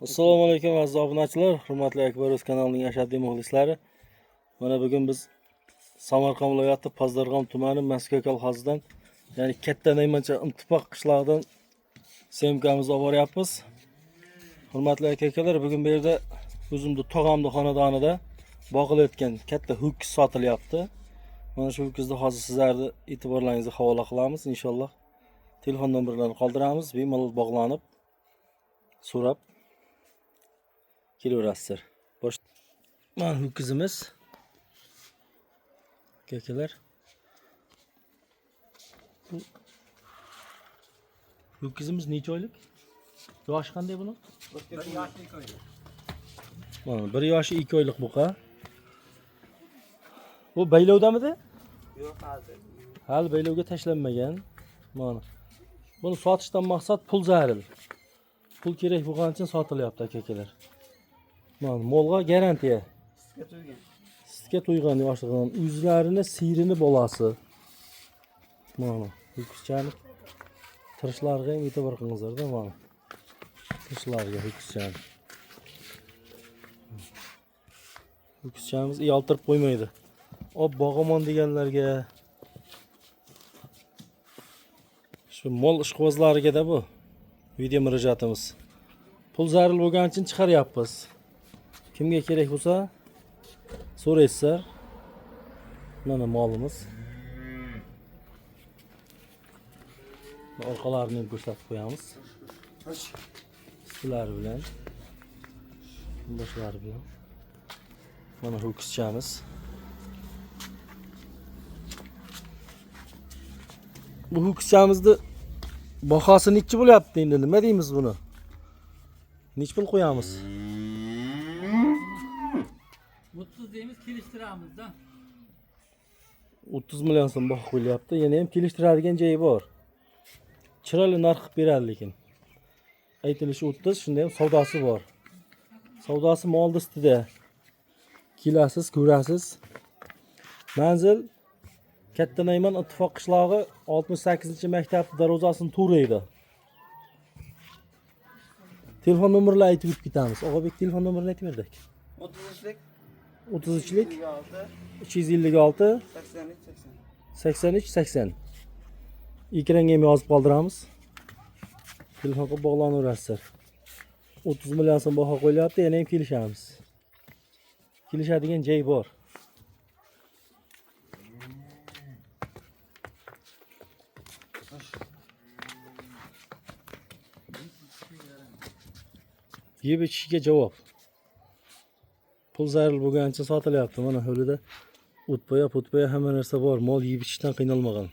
Assalomu alaykum aziz obunachilar, hurmatli Akbar O'z kanalining ashaddiy muxlislari. Mana bugun biz Samarqand viloyati Pazdarg'om tumani Moskva kolxozidan, ya'ni Katta Naymancha Ittifoq qishlog'idan semkamizni olib boryapmiz. Hurmatli aka-ukalar, bugun bu yerda o'zimni tog'amni xonadonida boqilayotgan katta ho'kiz sotilyapti. Mana shu ho'kizni hozir sizlarni e'tiborlaringizga havola qilamiz inshaalloh. Telefon nomerlarini qoldiramiz, bemalol bog'lanib so'rab kelaverasizlar. Bosh mana ho'kizimiz. Aka-ukalar. Bu ho'kizimiz necha oylik? Yoshi qanday buni? Mana 1 yoshi 2 oylik buqa. Bu baylovdamidi? Yo'q hozir. Hali baylovga tashlanmagan. Mana. Buni sotishdan maqsad pul zaril. Pul kerak bo'lgani uchun sotilyapti aka-ukalar. Mana molga garantiya. Sutga to'ygan. Sutga to'ygan yoshlig'idan o'zlarini siyrini bolasi. Mana ho'kizchani tirishlariga ham e'tibor qilingizlarda mana. Tirishlariga ho'kizchani. Ho'kizchamiz uyaltirib qo'ymaydi. Ob bog'amon deganlarga shu mol ishqibozlariga-da bu video murojaatimiz. Pul zaril bo'lgani uchun chiqaryapmiz. Kimga kerak bo'lsa so'raysizlar. Mana molimiz. Orqalarini ham ko'rsatib qo'yamiz. Ustilari bilan, boshlari bilan. Mana ho'kizchamiz. Bu ho'kizchamizni bahosi nechi bo'lyapti endi? Nima deymiz buni? Nechi pul qo'yamiz? 30 deymiz, kelishtiramiz da. 30 million so'm baho qo'yilyapti. Yana ham kelishtiradigan joyi bor. Chiroyli narx qilib beradi lekin. Aytilishi 30, shunda ham savdosi bor. Savdosi molni ustida. Kelasiz, ko'rasiz. Manzil Katta Nayman Ittifoq qishlog'i 68-maktab darvozasini to'raydi. Telefon nomerlarini aytib o'tib ketamiz. Og'abek telefon nomerini aytib berdik. 33lik 33lik 56 256 83 80. 83 80. Ekranga ham yozib qoldiramiz. Telefon qilib bog'lanaverasizlar. 30 million so'm baho qo'yilyapti, yana ham kelishamiz. Kelishadigan joy bor. Yeb ichishga javob. Pul zaril bo'lgani uchun sotilyapti. Mana hovlida o'tpoya, potpoya hamma narsa bor. Mol yeb ichishdan qiynalmagan.